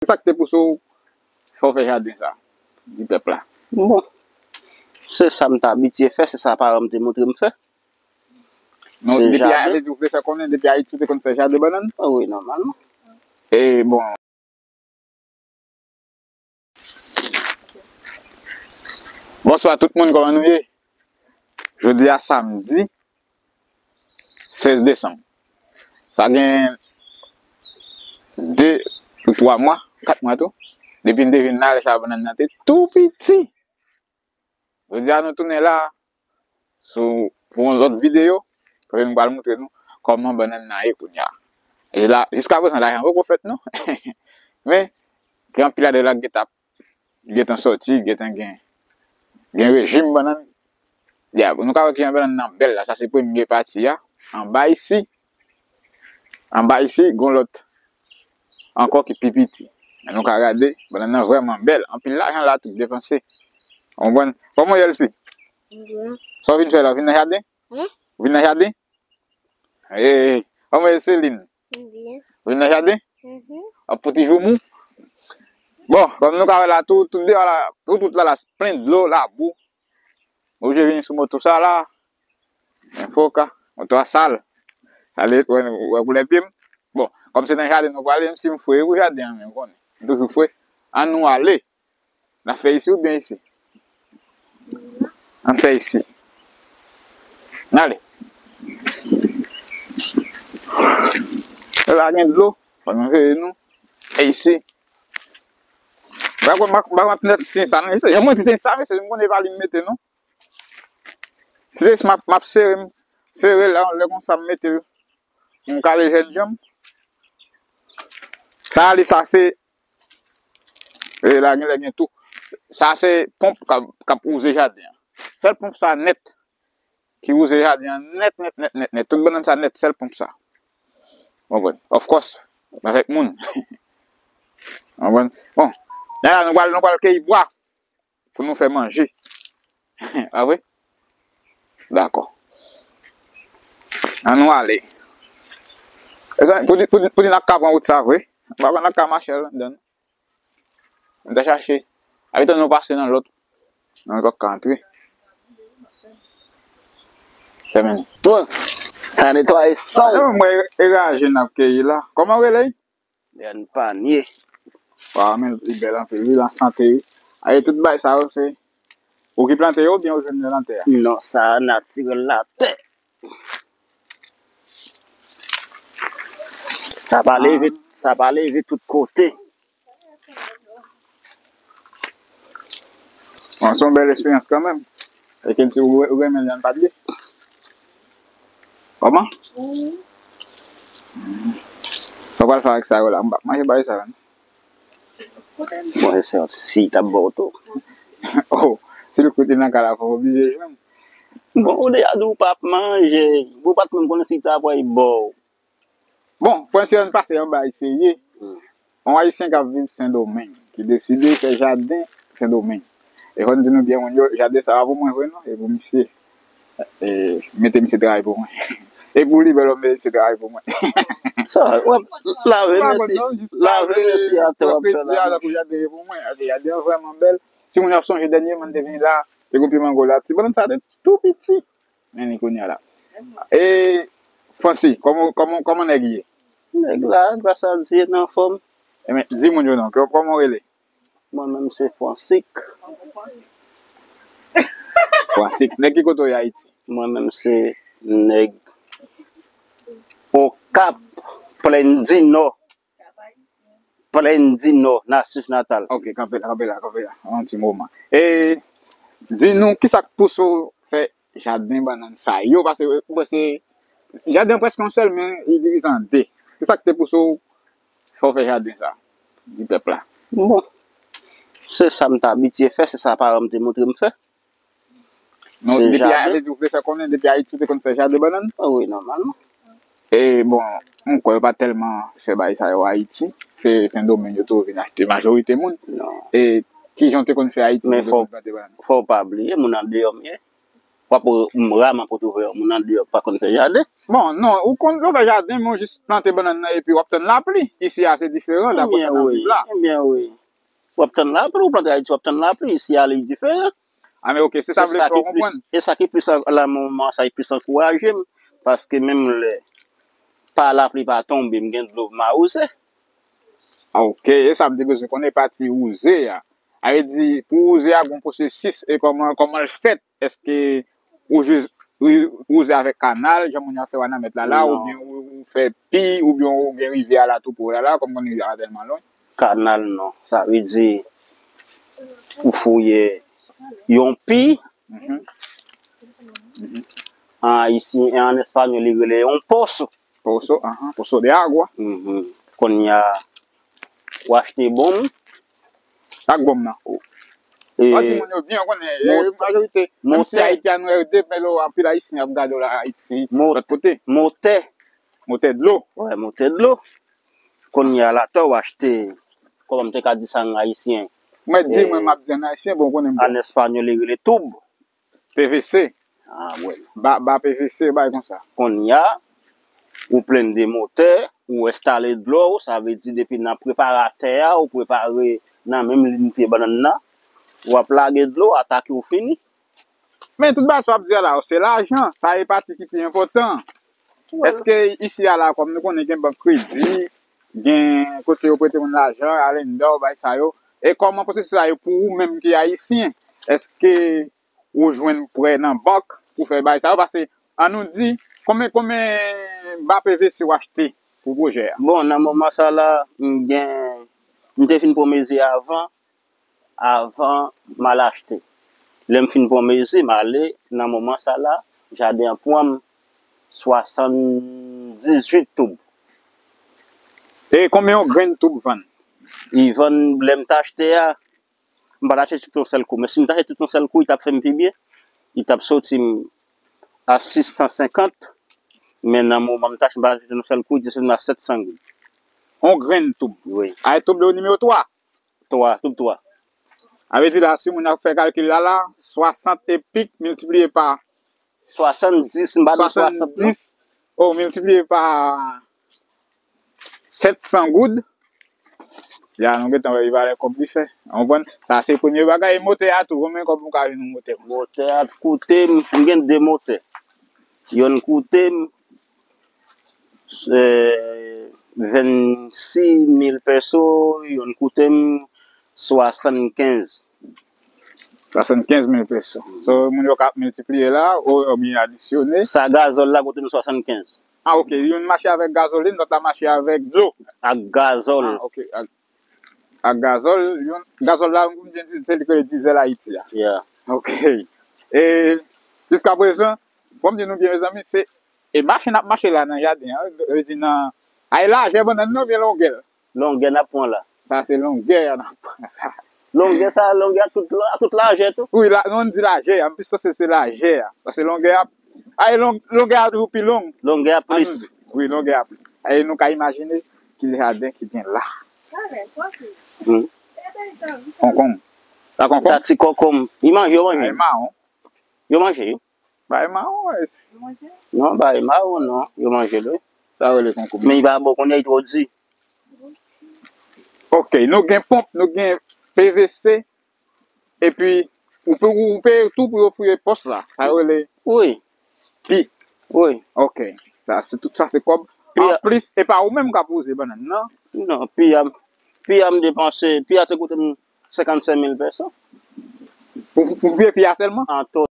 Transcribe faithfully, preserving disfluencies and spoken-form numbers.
Sa k te pouse w fè w fè jaden sa? Di pèp la. Bon, se sa m t abitye fè, se sa paran m te montre m fè. Non, se depi jaden. Ayiti, ou vle fè konnen, depi Ayiti, ou te konn fè jaden bannann? Ah wi, nòmalman. E bon. Bonswa tout moun, kòman nou ye? Jodi a samdi sèz desanm. Sa gen de ou twa mwa, kat mwa tou, depi n te vin la, lè sa bannann nan te tou piti. Jodi a nou tounen la sou, pou yon lòt videyo, kote nou pral montre nou kòman bannann nan ye kounye a. E la, jiska prezan, lajan poko fèt non. Men, gen anpil ladan la ki gentan, gentan sòti, gentan gen, gen rejim bannann. Ya, nou ka wè kijan bannann nan bèl la, sa se premye pati a, anba isi. Anba isi, gon lòt ankò ki pi piti. Men nou ka gade, bannann nan vrèman bèl. Anpil lajan la tou depanse. Ou konprann? Kòman w ye, Elsie? Byen. Sa w vin fè la? W vin nan jaden? Wi. Ou vin nan jaden? Ee, kòman w ye, Celine? Byen. Ou vin nan jaden? Mhm. Ap fouti joumou? Bon, kòm nou ka wè la, tout, tout deyò la, tout wout la, la plen dlo, labou. Oblije vin sou moto sa la. Men fo ka, moto a sal. Ale, wè, wè koulè pye m. Bon, kòm se nan jaden nou prale, menm si m fre pou jaden an, men konnen. M toujou fre. Ann nou ale. N a fè isi oubyen isi? Ann fè isi. N ale. La gen dlo. Fò nou veye nou. E isi. Ba kon, ba, ba, ba, tenten sa, non. Se, jan mwen tenten sa, mesye, m konnen pa li m mete, non. Se jis m ap, m ap sere, m sere la, lè konsa m mete l. M kale jèn janm. Sa li, sa se, e la, gen lè gen tou. Sa se ponp k ap, k ap wouze jaden an. Sèl ponp sa nèt, ki wouze jaden an nèt, nèt, nèt, nèt, nèt. Tout bannann sa nèt, sèl ponp sa. Ou konprann? Of course, avèk moun. Ou konprann? Bon, la, la, nou pral, nou pral keyi bwa pou nou fè manje. Pa vre? Dakò. Ann nou ale. E sa, pou di, pou di, pou di n ap ka pran wout sa vre. M pa konn n ap ka mache ladan. M ta chache. Abitan nou pase nan lòt. Nan lòt ka antre. Fèmen. Bon, ta netwaye san. Mwen, e raje n ap keyi la. Kòman w rele? Dèn Panye. Waw, men li bèl anpil, wi, l an sante, wi. Aye, tout bagay sa yo, se ou ki plante yo oubyen ou jwenn yo nan tè a? Non, sa a natirèl latè. Sa pa leve, sa pa leve tout kote. Bon, se yon bèl eksperyans kanmenm. E ke di ou, ou renmen li ann pa bliye. Kòman? Sa w pral fè avèk sa yo la? M p ap manje bagay sa yo, non. Bon, se si t ap ba w tou. Oh, si l koute nan kay la, fò w oblije jwenn. Bon, ou deja di w p ap manje. Ou pa t menm konnen si t ap ba w. Bon, prensip an pase yon bagay serye. Hmm. Yon Ayisyen k ap viv Sendomeng, ki deside fè jaden Sendomeng. E fò n di nou byen, moun yo, jaden sa pa pou mwen vre non, e pou misye. E mete misye travay pou mwen. E pou li, bèl, mete misye travay pou mwen. Sa, w ap lave mesye, lave mesye atè, w ap fè lave. Tankou jaden pou mwen, paske jaden an vrèman bèl. Si moun yo ap sonje, dènyèman, m te vini la, te gon pye mango la, ti bannann sa te tou piti. Men li kounye a la. E Fransi, kòman, kòman, kòman nèg ye? Nèg la, gras a Dye, nan fòm. Ebyen, di moun yo non, kò-, kòman w rele? Mwen menm se Fransik. Fransik. Nèg ki kote w ye Ayiti? Mwen menm se nèg Okap, Plèn di Nò. Plèn di Nò, natif natal. Ok, kanpe la, kanpe la, kanpe la. Yon ti moman. E di nou, kisa k pouse w fè jaden bannann sa yo? Paske ou wè se jaden prèske yon sèl, men li divize an de. Kisa k te pouse w fè w fè jaden sa? Di pèp la. Bon, se sa m t abitye fè, se sa paran m te montre m fè. Non, depi a, se di w vle fè konnen, depi Ayiti, ou te konn fè jaden bannann? Ah wi, nòmalman. E bon, m kwè yo pa tèlman fè bagay sa yo Ayiti. Se Sendomeng yo tou vin achte majorite moun. Non. E kijan w te konn fè Ayiti pou te konn plante bannann? Men fò, fò w pa bliye, moun andeyò m ye. W ap raman pou twouve yon moun andeyò ki pa konn fè jaden. Bon, non, ou konn yo fè jaden, men w jis plante bannann nan epi w ap tann lapli. Isi a, se diferan, daprè sa n ap viv la. Ebyen, wi. W ap tann lapli, ou plante Ayiti, w ap tann lapli. Isi a, li diferan. A, men oke, se sa m vle fè w konprann. E sa ki plis, la, moman sa, ki plis ankouraje m, paske menm lè pa lapli pa tonbe, m gen dlo pou m awoze. A, oke, e sa m te bezwen konnen, pati wouze a. A vle di, pou wouze a, gen yon pwosesis, e kòman, kòman l fèt? Èske ou jis, ou, ou wouze avèk kanal, jan moun yo ap fè Wanament la la, oubyen ou, ou fè pi, oubyen ou gen rivyè a la tou pre w la la, kòm moun rivyè a tèlman lwen? Kanal non. Sa vle di, ou fouye yon pi, an ayisyen, an espanyòl, li rele yon pozo. Pozo, ahan, pozo de agua. Kounye a, w achte bonm. Ak bonm nan. E, w di moun yo byen konnen, e, majorite, menm si Ayiti a nou de melo, anpil Ayisyen ap gade w la Ayiti, lòt kote. Motè. Motè dlo. Wi, motè dlo. Kounye a la, atò w achte, kòman m te ka di sa an ayisyen? Mwen di, mwen, m ap di an ayisyen, bon, konnen m an espanyòl, li rele toub. P V C. Ah, bon. Ba, ba P V C, bay konsa. Kounye a, ou plenn de motè, ou enstale dlo, sa vle di depi nan preparatè a, ou prepare nan menm liy pye bannann nan, w ap lage dlo, atake ou fini. Men tout bagay sa w ap di a la, se lajan, sa e pati ki pi enpòtan. Èske isi a la, kòm nou konnen gen bank kredi, gen kote yo prete moun lajan, a lenda, bay sa yo, e kòman pwosesis la ye pou ou menm ki ayisyen? Èske ou jwenn prè nan bank pou fè bagay sa yo? Paske, ann nou di, konbyen, konbyen ba P V C w achte pou pwojè a? Bon, nan moman sa la, m gen, m te fin pran mezi avan, avan m al achte. Lè m fin pran mezi, m ale, nan moman sa la, jaden an pran m swasanndizuit toub. E konbyen yon grenn toub vann? Li vann, lè m t achte a, m pa t achte tout yon sèl kou. Men si m t achte tout yon sèl kou, li t ap fè m pi byen. Li t ap soti m a sis san senkant. Men nan moman m t achte, m pa t achte tout yon sèl kou, li te soti m a sèt san goud. Yon grenn toub. Wi. A, e toub yo nimewo twa? Twa, toub twa. A vle di la, si moun ap fè kalkil la, la, swasant epik miltipliye pa swasanndis, m pa di swasant, non. Swasanndiz, oh, miltipliye pa sèt san goud. Ya, nou gentan wè valè kòb li fè. Ou konprann? Sa se premye bagay. E motè a tou, konbyen kòb ou ka jwenn yon motè konsa? Motè a koute m, m gen de motè. Yonn koute m, eh, vennsis mil peso, yonn koute m swasannkenz. Swasannkenz mil peso. So, moun yo ka ap miltipliye la, o, oubyen adisyone. Sa gazòl la koute m swasannkenz. Ah, ok. Youn mache avèk gazolin, lòt la mache avèk dlo. Ak gazòl. Ah, ok. Ak, ak gazòl, youn, gazòl la, m di, se li ke dizèl Ayiti a. Yeah. Ok. E, jiskaprezan, fò m di nou byen, mezanmi, se, e mache n ap mache la nan jaden an, vle di nan, ay lajè bannann nan oubyen longè l? Longè n ap pran la. Sa se longè a n ap pran la. Longè sa, longè ak tout, ak tout lajè tou. Wi, la, non, n di lajè a, m plis panse se lajè a. Paske longè a, ay, long, longè a toujou pi long. Longè a plis. Wi, longè a plis. Ay, nou ka imajine ki jaden ki gen la. Hmm. Konkonm. Sa konkonm? Sa ti konkonm. Li manje, yo manje. Ay, mawon. Yo manje, yo. Bay mawon, wi. Non, bay mawon, non. Yo manje l, wi. Sa rele konkonm. Men li pa bon, kounye a li twò di. Ok, nou gen ponp, nou gen P V C, epi ou pe, ou peye tou pou yo fouye pòs la. Sa yo rele pi. Wi. Ok. Sa, se tout sa, se kòb. Pi a. Anplis, e pa ou menm k ap wouze bannann nan. Non, pi a, pi a m depanse, pi a te koute m senkannsenk mil peso. Pou, pou, pou vye pi a sèlman? An to.